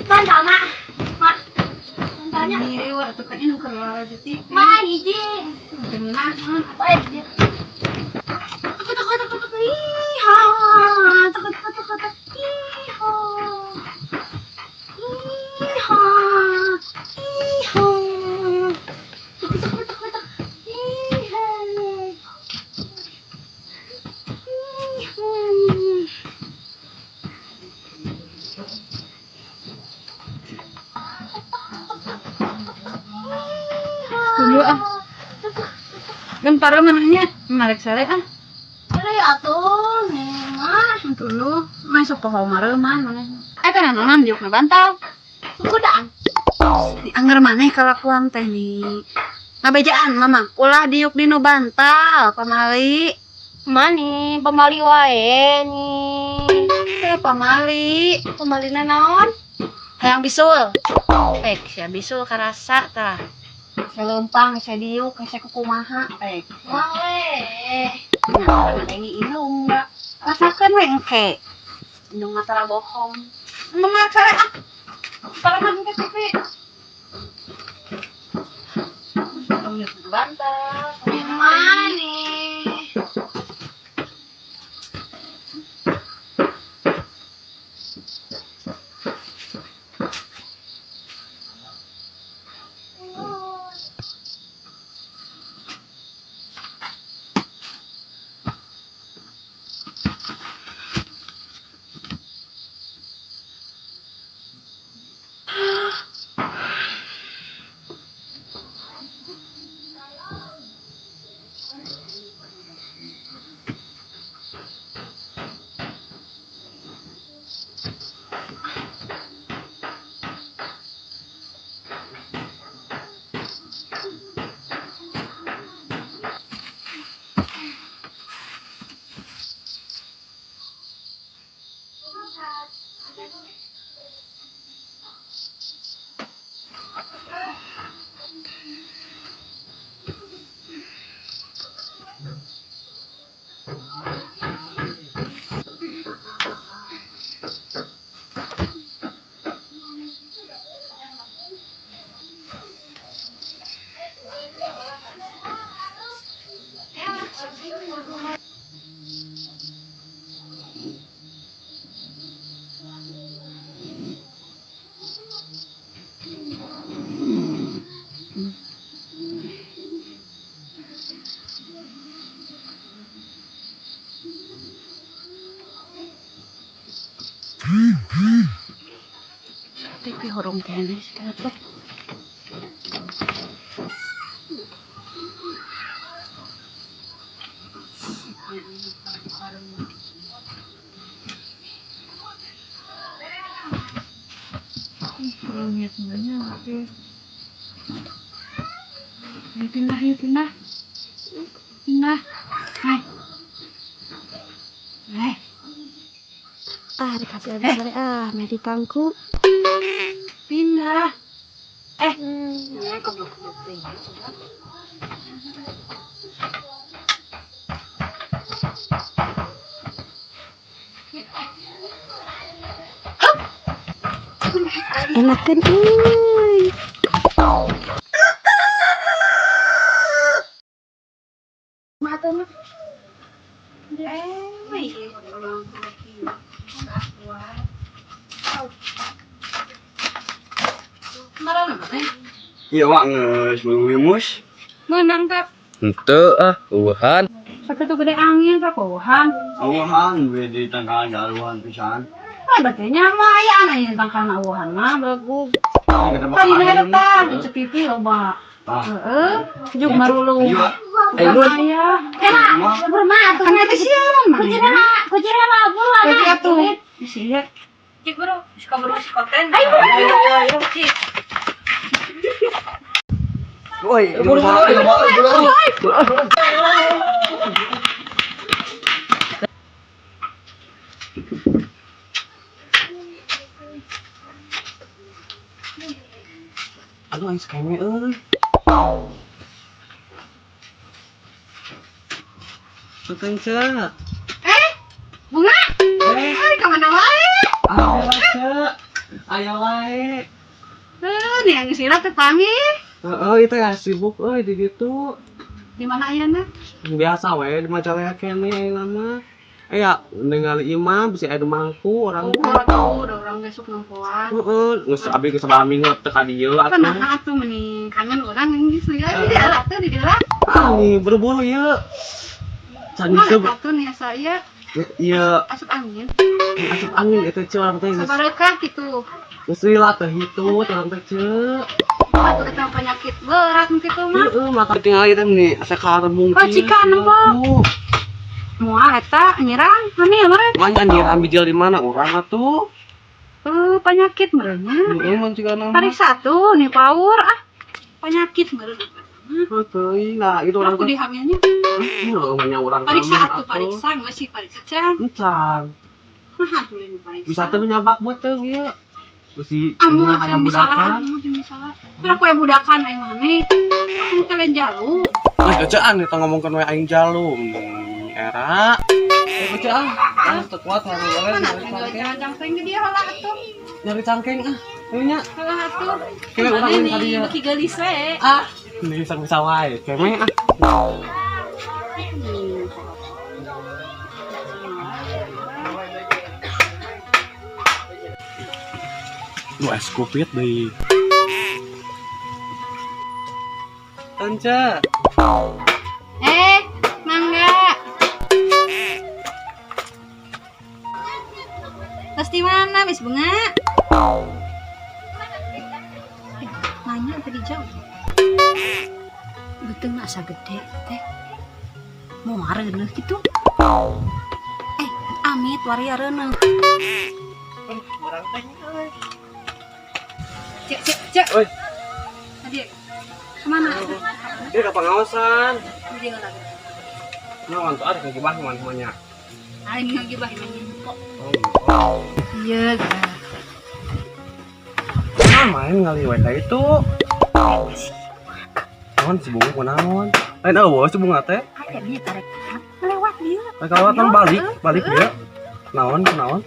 Bantal, Mak. Mak. Bantalnya. Ini waktu kan ini kalau di TV. Mak, hiji. Tenang. Baik, dia. Takut, takut, takut, takut. Iha. Takut, takut, takut, takut. Iha. Iha. Iha. Takut, takut, takut, takut. Iha. Iha. Tunggu ah. Gempar mananya, marek sare ah. Sare atuh, nih mah. Tulu, main sok poho mareuman maneh. Eh kan naon diuk na bantal. Kudaan. Di angger maneh kalakuan teh nih. Ngabejaan mamang, ulah diuk dinu bantal pamali. Mani, pamali wae nih. Eh pamali. Pamalina naon? Hayang bisul. Eh, sia bisul karasa tah. Saya leumpang, saya diuk, saya kukumaha. Eh, Wae. nah, ini indung enggak. Rasakeun we engke. Indung mah tara bohong. Mama sare ah. Para mah ke TV. Tong bantal. Mani. TV horong kene sih. Kurangnya sebenarnya oke. Ayo pindah, ayo pindah. Pindah. Hai. Hai. Ah, dikasih habis sare ah, meri pangku. Pindah. Eh. Enakan euy. Mata mah. Eh, Marah teh? Iya mak geus meus. Meunang teh. Henteu ah, eueuhan. Sakitu gede angin pakuhan. Eueuhan we di tangkalan galuhan pisan. Ah, berarti nya mah aya aya tangkalna eueuhan mah bagus. Kan Tadi eta di cepipi loba. Heeh, juk marulung. Iya. Eh, lu. Aya. Buru mah atuh. Kan eta siaran mah. Kujira mah, kujira mah buru Berarti anak. atuh. Sia. Cik bro, suka bro si konten. Ayo, buru. Ayo, cik. Woi, buru buru. Aduh aing sakeme euy. Punten Ceu. Eh, bunga. Eh, Ay, ka mana wae? alhamdulillah Ceu. Aya wae. Heuh, nih yang sirap teh panggih. Heeh, itu ya sibuk euy di ditu. Di mana ayana? Biasa we di Majalaya keneh ayeuna mah. Aya ningali imah bisi aya nu mangku orang. Oh, atuh, udah orang besok nempoan. Heeh, geus abi geus sabaraha minggu teu ka dieu Apa atuh. nah atuh meni kangen urang geus lihat di daerah tuh di daerah. Ah, nih buru-buru ieu. Can Mana bisa atuh nih saya ieu asup angin. Asup angin eta ceu urang teh geus Sabarekah gitu. Geus lila teh hitut urang teh ceu. Atuh eta penyakit berat nu kitu mah. Heeh, maka tinggal ieu teh meni asa karembung. Oh, cika nempo. Moal eta nyerang, mana ya meureun? Manya nyiram bijil di mana urang atuh? Penyakit meureunnya. Heeh, mun cika nama. Pariksa tuh nih power ah. Penyakit meureun. Oh, teuing lah itu urang Aku teh. dihamilnya. Heeh, manya urang Pariksa hamil atuh, pariksa geus sih pariksa can. Encan. Mah atuh lain pariksa. Bisa teh nyabak beuteung ieu. Bisi Amun aya aya budakan. budakan, misalnya. Terus aku yang budakan aing maneh. Kan kalian jalu. Geus gecean eta ngomongkeun we aing jalu. Era. Eh gecean. Ah, teu kuat ngomong boleh. Mana tuh jangan cangkeng ke dia heula atuh. Nyari cangkeng ah. Ayo nya. Heula atuh. Keme urang Maneh ini tadi nih ya. beuki geulis we. Ah, ini bisa-bisa wae. Keme ah. Lu es kupit deui. Tance. Eh, mangga. Terus di mana, Miss Bunga? Nanya tadi jauh. Beuteung asa gede teh. Mau reuneuh gitu. Eh, amit waria reuneuh. Urang teh euy. Cek, cek, cek. Oi. Tadi kemana? Dia ke pengawasan. Dia lagi. Naon tuh ada kegibah mana-mana. Aing ngagibah ini kok. Oh. Iya, Nah, main ngali we ka itu. Naon si bunga kunaon? Lain eueuh si bunga teh. Ada dia tarik lewat dia. Lain kalewatan balik, balik dia. Naon kunaon?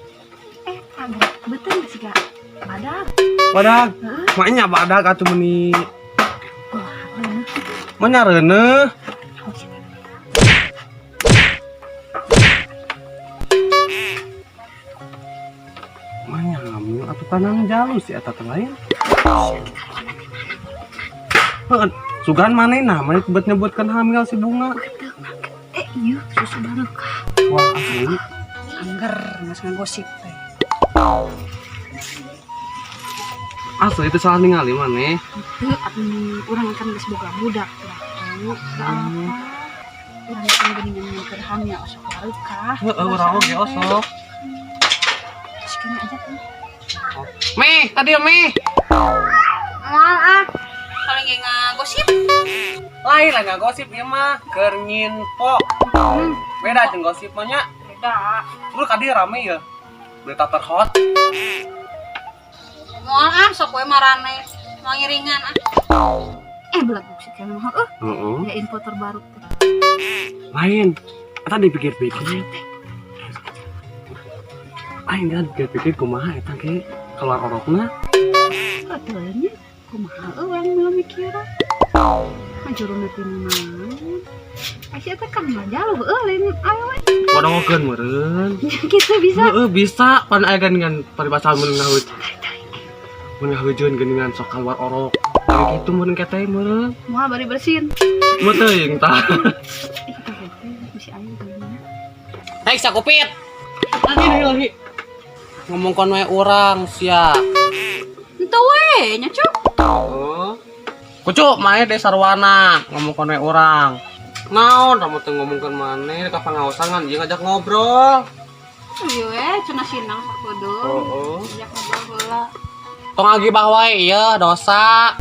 Eh, agak betul sih kak. Badak. Badag. Maknya badag atuh meuni. Wah, reuneuh. Manya reuneuh. Manya hamil atuh kanang jalu si eta teh lain. Heeh, sugan manehna maneh bet nyebutkeun hamil si bunga. Eh, iya, susu barokah. Wah, asli. Angger, mas ngagosip teh. Asli itu salah ningali maneh. Heuh, atuh urang kan geus boga budak teh atuh. Apa? Urang kan geuningan keur hamil osok barokah. Heeh, urang oge osok. Terus kena aja kan. Meh, tadi meh. Moal ah. Kalau ge ngagosip. Lain lah ngagosip ieu mah keur nyinpo. Beda jeung gosip mah nya. Beda. Lu kadi rame ya. Berita terhot. Moal ah, sok we marane. Mau ngiringan ah. Eh, belagu sih kayaknya mah. Heeh. Ya info terbaru teh. Lain. Eta dipikir-pikir. Lain kan dipikir-pikir kumaha eta ge keluar orokna. Katanya kumaha urang belum mikir. Juruna teh naon? Ai eta kan mah jauh heuh lain awewe. Wadokeun meureun. Gitu bisa. Heeh, bisa pan aya geuningan paribasa mun ngahuj. Mun ngahujeun geuningan sok keluar orok. Kayak gitu meureun keteh meureun. Moal bari bersin. Mun teuing tah. Ih, teh bisi aya geuningan. Hei sakupit. Lagi nih lagi. Ngomong kon we urang sia. Henteu we nya cuk. Oh. Kucu mae deh sarwana ngomong kon we urang. Naon kamu teh ngomongkeun maneh ka pangaosan kan ieu ngajak ngobrol. Ieu we cenah sinang sakudu. Heeh. Ngajak ngobrol heula. Tong ngagibah wae ieu dosa.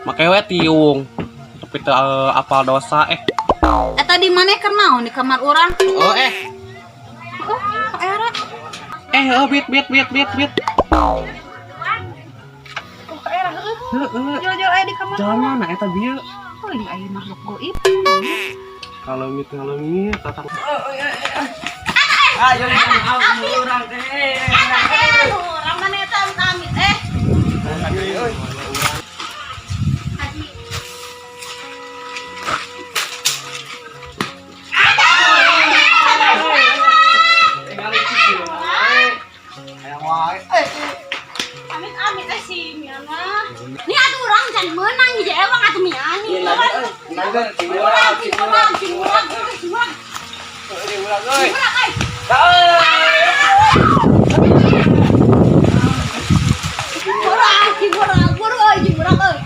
Make we tiung. Tapi teu apal dosa eh. Eta di maneh keur naon di kamar urang? Oh eh. Oh, ka era. Eh, oh, bit bit bit bit bit. Oh, ka era heueuh. Heeh. Jol-jol aya di kamar. Jalan mana eta bieu? Oh, ini aya makhluk goib. Kalau mit kalau mit tatang. Ayo urang teh. Urang mana eta amit. Hayang wae. Eh, Amit amit eh si Miana. Nih atuh urang can meunang hiji ewang atuh Mian. Iya, Urang, urang, urang, urang, urang. Urang euy. Urang euy. Urang, cing urang, urang euy, cing urang euy.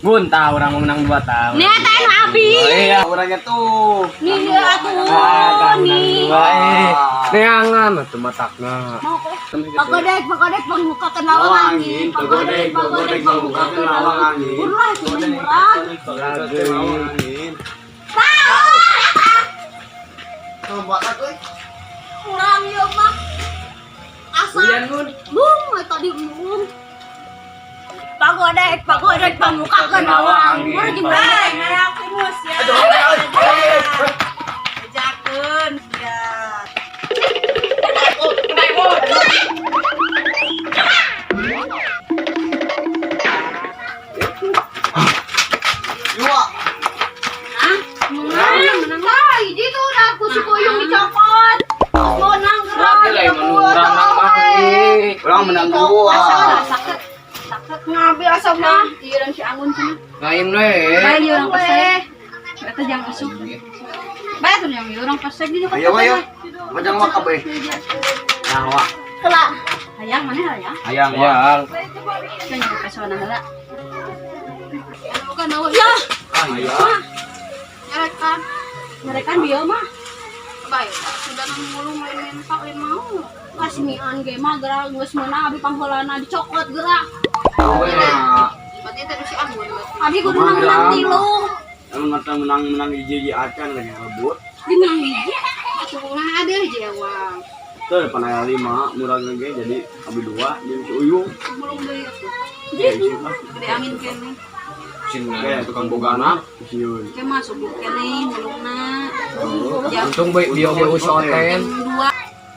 Gun tah urang mau menang 2 tahun. Nih eta anu abi. Iya. Orangnya tuh. Nih ieu atuh. Ah, Nih. Neangan atuh matakna. Mau kok. Pagodek, pagodek pangmuka ke lawang angin. Pagodek, pagodek pangmuka ke lawang angin. Urang cing urang. Urang ieu mah. Asa. Bung, tadi bung. Pagodek, pagodek pangmuka ke lawang. Urang jeung urang. Ngarakumus ya. Bejakeun sia. Hah? Menang, menang. Tah, hiji tuh udah ku si Kuyung dicopot. Terus menang gerak. Lain mun urang nang mah. Orang menang dua. Sakit. Sakit ngabi asa mah. Ieu si Anggun cenah. Lain we. Bae ieu urang pesek. Eta jang asup. Bae tuh yang ieu urang pesek di Ayo ayo. Macam wak kabeh. Nah, wak. Kelak. Hayang mana hayang? Hayang wak. Hayang. Kan yang pesona heula. Bukan awak. Ya, Hayang. Nyarekan. mereka dia mah. Bae, sudah nang mulung lain minta lain mau. Pas mian ge mah gerak geus meunang abi pangholana dicokot gerak. Berarti tadi si Anggun berarti. Abi kudu menang tilu. Emang mata menang-menang hiji-hiji acan lagi rebut. Di menang hiji. Atuh ulah ada hiji ewang. Tuh depan aya 5, murah ge jadi abi 2 jeung si Uyung. Mulung deui atuh. Ya, isi lah. Gede angin kene. Cina tukang boga anak. Sieun. Ke masuk kene mulungna. Jam Untung bae dia ge usoten. 2.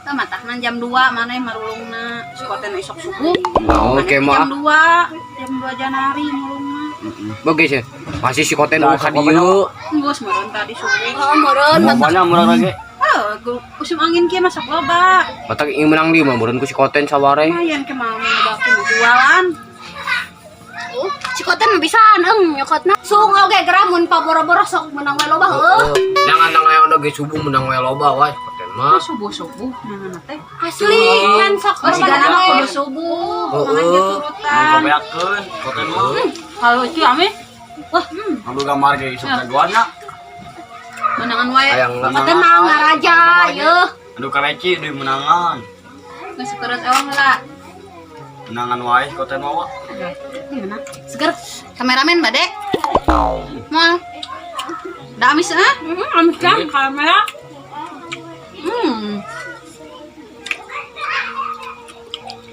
Tah matahna jam 2 maneh marulungna. Sikoten isok subuh. Oh, Maneh oke mah. Jam 2, jam 2 Januari mulungna. Bagus ya. Masih si koten nu ka dieu. Geus meureun tadi subuh. Oh, meureun Mau banyak murah lagi. Oh, usum angin kieu masuk loba. Batak ingin menang di mah meureun ku si koten saware. Lumayan ke mau ngebakin jualan. Oh, cikoten mah bisaan eung nyokotna. Sung oge gerak mun paboro-boro sok menang we loba heuh. Jangan nang aya ge subuh menang we loba wae si koten mah. Subuh-subuh nangan teh. Asli kan sok Oh, sigana mah we. kudu subuh, Heeh. mangan ge turutan. Kobeakeun koten mah. Kalau itu ame, wah, Ngambil gambar ge isuk jagoanna. menangan wae. Hayang lah. Koten mah ngaraja yeuh. Aduh kareci deui menangan. Geus sekerat ewang heula. Menangan wae koten mah wak. Di mana? Seger. Kameramen bade. Moal. Da amis ah? Heeh, amis kan Kamera. Hmm.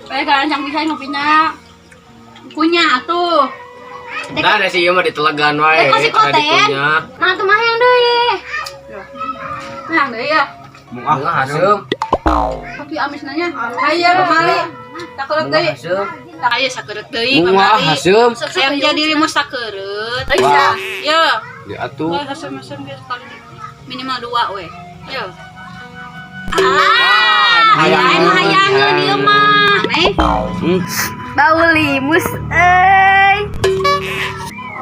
Bae kan cang bisa ngopinya. Kunyah atuh. Nah, ada sih ieu mah ditelegan wae. Dek, si kada koten. dikunyah. Nah, tuh mah yang deui. Nah, deui ya. Mungah Bunga haseum. Tapi amis nanya. Hayo kali. Takeureut Bunga deui. haseum. Ayo sakeureut deui Bunga kamari. haseum. Yang jadi limus sakeureut. Wah. Ya. Di atuh. Wah, asem-asem geus kali minimal 2 we. Yo. Ah, hayang hayangeun ieu mah. Nih. Hmm. Bau limus euy.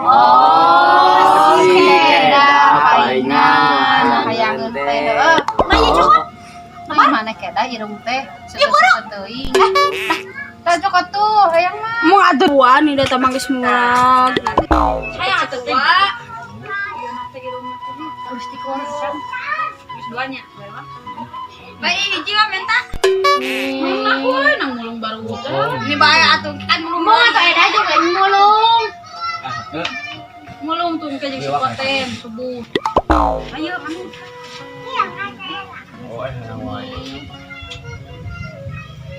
Oh, Keda palingan. Hayangeun teh heueuh. Nah, ieu cokot. Mah mana keda irung teh? Seuseuh teuing. Tah cokot tuh hayang mah. Mau atuh dua nih datang geus murag. Hayang atuh wa. Harus dikorban. Geus duanya. Bae hiji mah menta. Mah we nang mulung baru teh. Ini bae atuh kan mulung mah atuh eda juga mulung. Mulung tuh ke jeung si koten subuh. Ayo anu. Oh, hayang wae.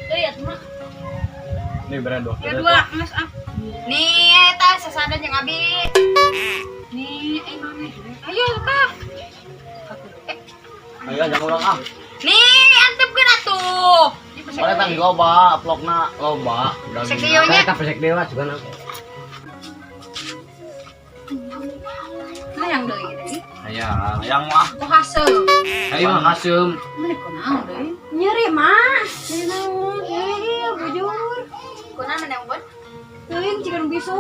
Deui atuh mah. Nih brand dua. Ya dua, geus ah. Nih eta sasada jeung abi. Nih, mami. Ayo tah. Ayo jangan urang ah. Nih antepkeun atuh. Boleh tang loba, vlogna loba. Sek dieu nya. Eta pesek dewa juga na. Hayang deui deui. Hayang. Hayang mah. Ku haseum. Ayo mah haseum. Mana kunaon deui? Nyeri mah. Nyeri naon? Iya, bujur. Kunaon mana yang buat? Teuing jika nu bisul.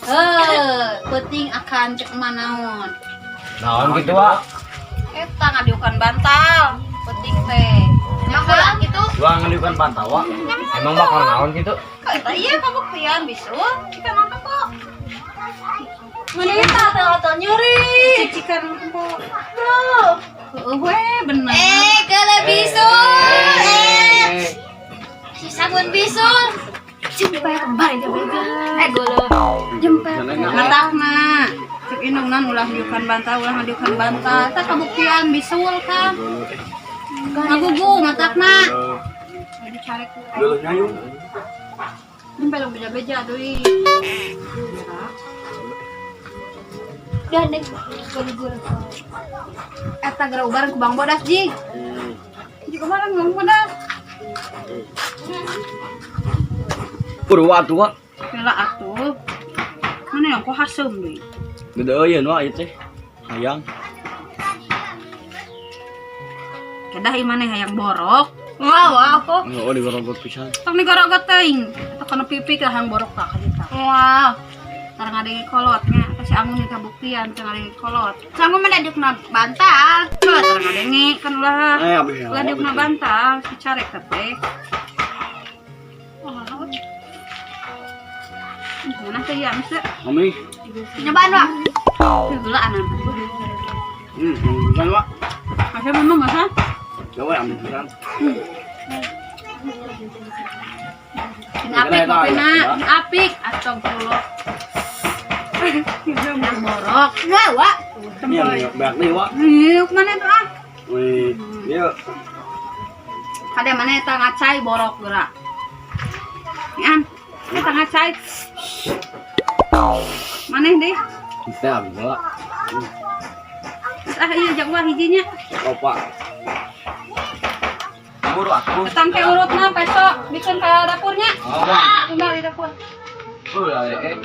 Eh, penting akan cek manaon. Naon gitu, Wak? Eta ngadiukan bantal. Penting teh. Emang bola gitu? Gua ngeliukan pantau, Wak. Emang bakal naon gitu? Eta iya kabuktian bisul. Jika nonton kok. Menita atau nyeri. Cikan kok. Tuh. Heeh we bener. Eh, kalau bisul. Eh, si sabun bisul. Jempe kembali aja. Eh, golo. Jempe. Matakna. Cek indungna ulah diukan bantal, ulah ngadiukan bantal. Eta kabuktian bisul kan. Ngagugu matakna. Dicari ku. Geuleuhnya yuk. Jempe lu beja-beja deui. Dan deh, golo-golo. Eta geura ubaran ku Bang Bodas jig. Jig ubaran Bang Bodas. Purwa atuh, Wak. Heula atuh. Mana yang kok haseum deui? Gede euy Wak ieu teh. Hayang. Kedah ieu maneh hayang borok. Wah, wah, aku. Oh, digorogot pisan. Tong digorogot teuing. Eta kana pipi ka hayang borok tah ka ditu. Wah. Tara ngadenge kolot nya, ka si Anggun di kabuktian teu ngadenge kolot. Sanggup mana diukna bantal. Heuh, tara ngadenge kan ulah. Eh, abis ya. Ulah diukna bantal, si carek teh. Wah. Mana teh ya, Mas? Mami. Nyobaan, Wak. Teu geula anan. Pisan, Wak. Masa memang masa? Gawe ambil pisan. Sing apik ngopina, sing apik astagfirullah. Yang borok. Wah, Wak. Iya, banyak nih, Wak. Yuk mana tuh ah? Wih, iya. Kade mana eta ngacai borok geura. Nian, eta ngacai. Maneh deh. Kita ambil, Wak. Ah iya jak wah hijinya. Opa. Buru aku. Ketang ke urutna peso bikin ke dapurnya. Oh, Wak. Tinggal di dapur. Ulah eh.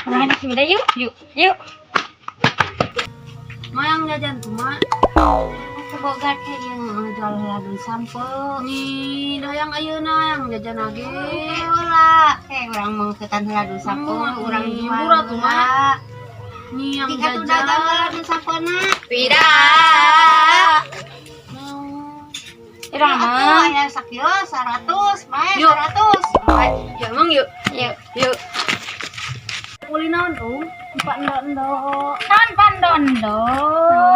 Mana sih yuk? Yuk, yuk. Mau yang jajan tuh, Mak? Boga ke yang jual lagi sampo. Nih, dah yang ayeuna yang jajan lagi. Ulah, eh urang mau ketan ladu sampo, urang jual. Murah tuh, Mak. Nih yang Tiga tuh jajan. dagang ladu sampona. Tidak. Irang mah. Atuh, aya sakilo 100, mae Yuk. 100. Ya emang yuk. Yuk. Yuk. Uli naon tuh? Empat endo. Kan pandondo.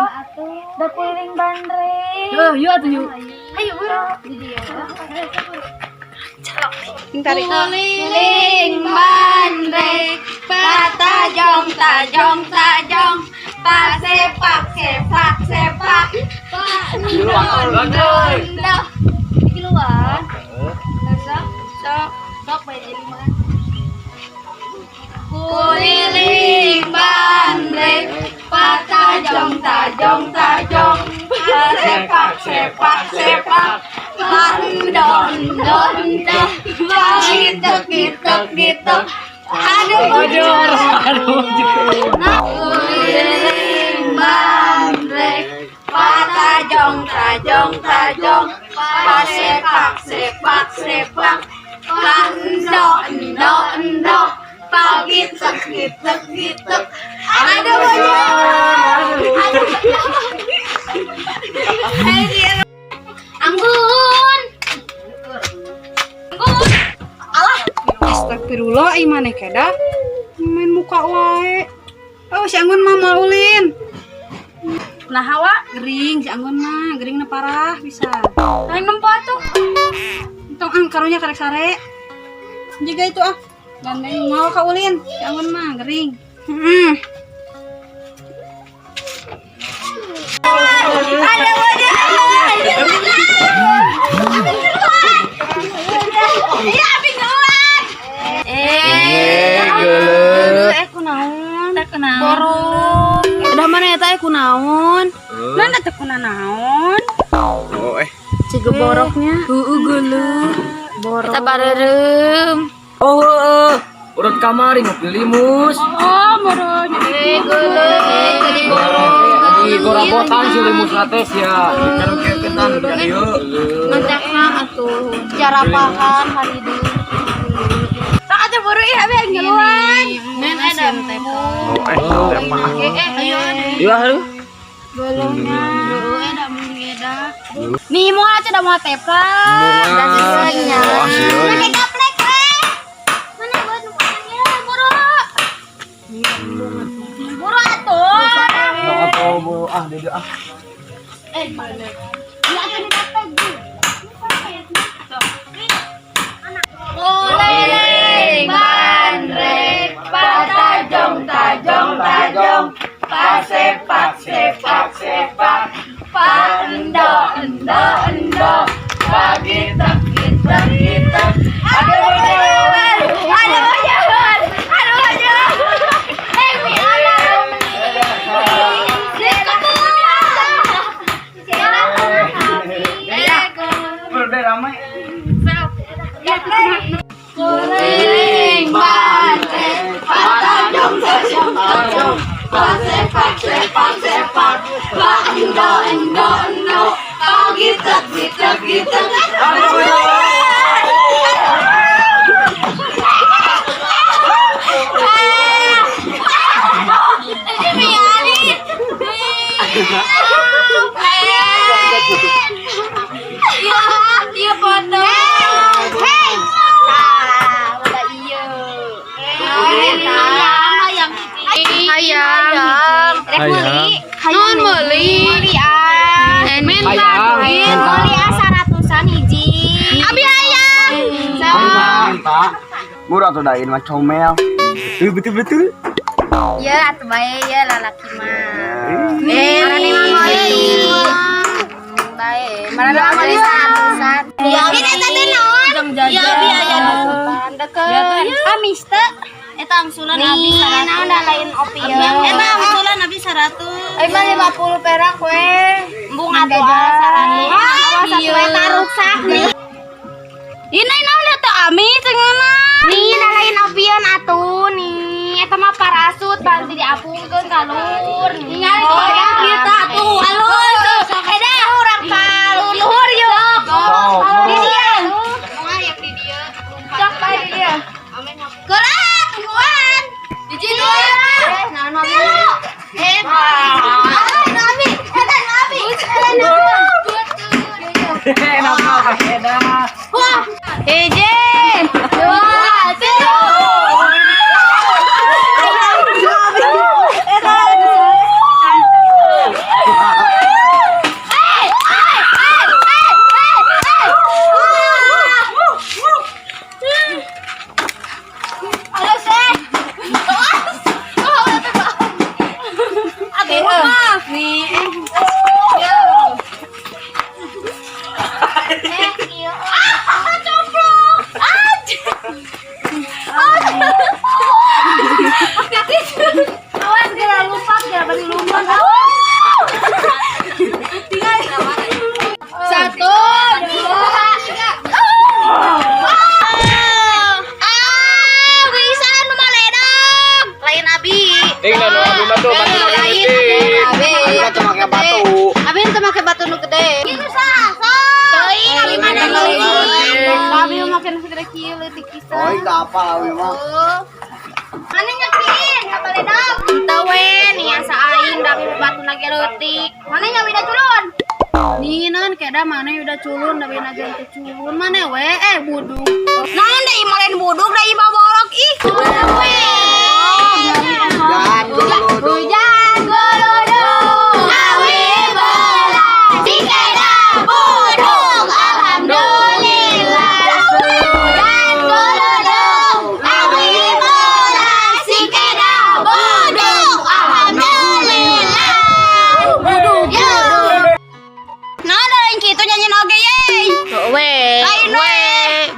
Atuh, da kuliling bandre. Yuk, yuk atuh yuk. Ayo buru. Tarik. Kuliling bandre, patajong tajong tajong, pak sepak sepak sepak, pak Luan, ndo. Iki luan. Sok sok sok bae jadi mah. Kuliling bandre, patajong tajong tajong, pak sepak sepak sepak, pak don don don, pak gitu gitu gitu. Aduh, Bujur, aduh. Kuliling bandrek, patajong tajong tajong, pak sepak sepak sepak, pak endo endo endo, pak gitu gitu gitu. Aduh, bujur. Aduh, Anggun. Anggun. Alah. Astagfirullah, ai maneh kedah. Main muka wae. Oh, si Anggun mah mau ulin. Nah, hawa. Gering si Anggun mah, geringna parah bisa. Aing nempo atuh. Tong ang karunya karek sare. Juga itu ah. Gandeng mau ka ulin, si Anggun mah gering. Heeh. Ada wajah. Iya, abi keluar. Eh, geuleuh. Eh kunaon? Teh kunaon? Borok. Udah mana ya teh kunaon? Mana teh kunaon? Oh eh. Ciga boroknya. Heeh, geuleuh. Borok. Eta bareureum. Oh, heeh. Urut kamari ngopi limus. Oh, borok. Eh, geuleuh. Jadi borok. Di gorabotan si limus lates ya. Ketan ieu. Matakna atuh. Jarapahan hari deui. Tak atuh buru ih abi ngeluan. Men ada teh. Oh eh, teh mah. Eh, ayo. Iya, aduh. Golongnya. Heeh, da mun eda. Nih mau aja dah mau tepa. Dan sisanya. Oh, sieun. Mana gaplek we? Mana buat numpangnya? Buru. Buru atuh. Apa bu ah dede ah. Eh, mana? Ya atuh digaplek. Kuliling bandrek patajong tajong tajong pasepak sepak sepak pa endo endo endo pagitak gitak gitak. Aduh bocor, aduh bocor, aduh bocor. Eh, mi aduh. Udah ramai. Kuliling bandrek patajong tajong tajong pasepak sepak sepak pa endo endo endo pagitak gitak gitak. Iya, iya foto. Hey, nah, udah iya. Hayang, hayang, rek meuli, Non meuli. meuli ah. Minta Hayang. duit. Meuli ah 100-an hiji. Abi hayang. Minta. Murah tuh dain mah comel. Betul betul. Ya atuh bae ya lalaki mah. Eh, Marani mah meuli. Bae, marani mah meuli 100-an. Ya, abi eta teh naon? Ya abi aya nu. Deket. Ah, mister. Eta angsulan abi Nih, 100. naon da lain opi ya. Eta angsulan abi 100. Ayo mah 50 perak we. Embung atuh ah 100. Awas atuh eta ruksak nih. Ini naon eta ami cengeuna. Nih, da lain opion atuh nih. Eta mah parasut bantu diapungkeun ka luhur. Ningali Oh, kita tuh alus. Eda urang ka luhur yuk. Di dieu. Di dieu. Sok bae di dieu. Geura tungguan. Hiji dua. Eh, naon mah? Eh, ah, Nabi, eta Nabi. Eta Nabi. Enak eda. Wah, hiji, dua, tilu. Nih. Awas geura lupa, geura bari lumpat. Satu, dua, tiga. Ah, bisa nu maledog. Lain abi. Tinggal nu abi mah tuh batu nu Lain gede. abi. Abi mah tuh make batu. Abi ente make batu nu gede. Kieu sah, sok. Teuing abi mah da leutik. Abi mah make nu segede kieu leutik pisan. Oh, itu apa abi mah? Mana nyekin ka maledog? Henteu we nih asa aing da batu na ge leutik. Mana nya wida culun? Nih non keda mana udah culun da bina teu culun mana we eh buduk. Naon da ieu mah lain buduk da ieu mah borok ih. We. Jangan dulu. Hujan guludug, awi belah, cikeda buduk, alhamdulillah. Hujan guludug, awi belah, cikeda buduk, alhamdulillah. Buduk, buduk. Nah, ada yang kitu nyanyi oge ye. We, Lain we.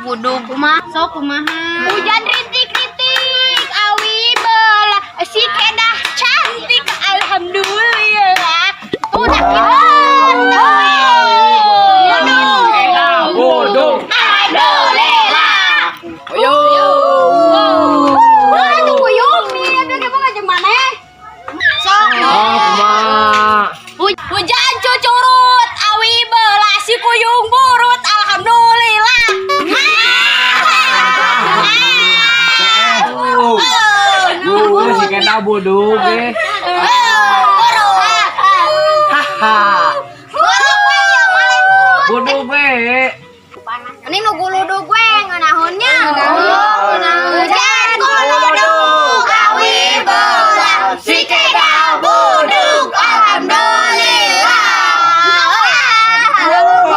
buduk kumaha sok kumaha. Hujan rintik-rintik, awi belah, si kedah cantik, alhamdulillah. Tuh dah kieu. Budug eh. Haha. Buruk we ieu mah lain buruk. Budug eh. Ini nu guludug we ngeunahunnya. Hujan guludug awi belang si kedah budug alhamdulillah. Budug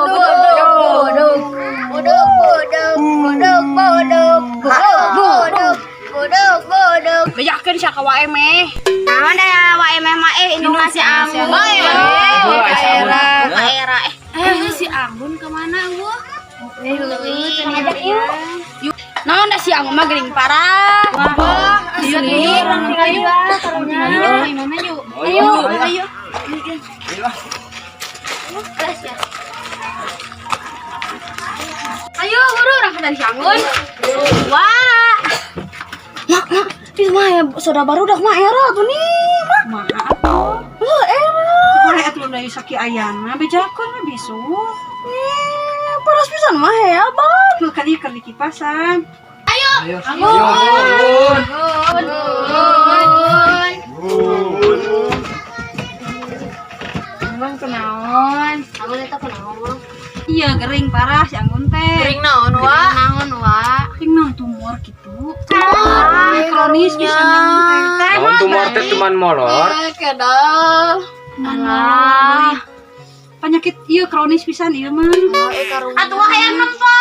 budug budug budug budug budug budug budug budug. Bejakeun sia ka wae meh. Naon da wae meh mah eh indung si Anggun. Ka era. Ka era eh. Eh, si Anggun kemana eueuh? Eh leuwih ngajak yuk. Naon da si Anggun mah gering parah. Wah, asli. Ayo, ayo. Ayo, ayo. Ayo, buru urang ka si Anggun. Wah. Mak, mak, itu mah ya saudara baru dah mah era tuh nih, mak. Mah atuh. Wah, era. Mah atuh deui saki ayana bejakeun we bisu. Eh, panas pisan mah ya, Bang. Tuh kan ieu keur dikipasan. Ayo. Ayo. Emang kunaon? Anggun eta kunaon, Mak? Iya, gering parah si Anggun teh. Gering naon, wa? Naon, wa? Gering naon tumor gitu. Ah, Kronis pisan Anggun teh. Naon tumor teh cuman molor. Eh, kedal. Alah. Penyakit ieu kronis pisan ieu mah. Atuh wa hayang nempo.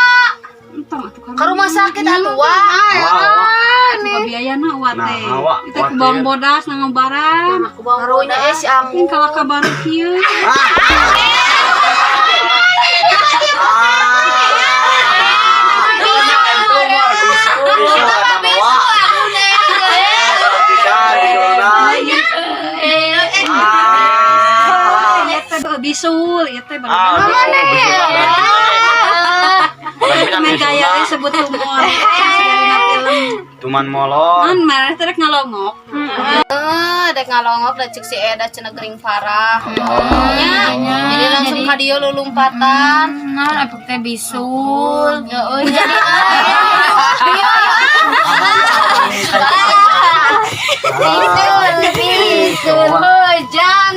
Entong atuh Ke rumah sakit atuh wa. Atuh biayana wa teh. Nah, wa, Itu ku bawang bodas nangobaran. Karunya eh si Ini Anggun. kalau kabar kieu. Tumor bisul kata mawa. Bisa bisulna. Ah. Ieu teh bisul, ieu teh Ah, bisul. Meh gaya we sebut tumor. Dina film. Tuman molor. An marah teh rek ngalongok. Eh, dek ngalongok da cek si Eda cenah gering parah. Nya, jadi langsung ka dieu lulumpatan. Nah, efek teh bisul. Ya euy jadi Bisul, bisul, hujan.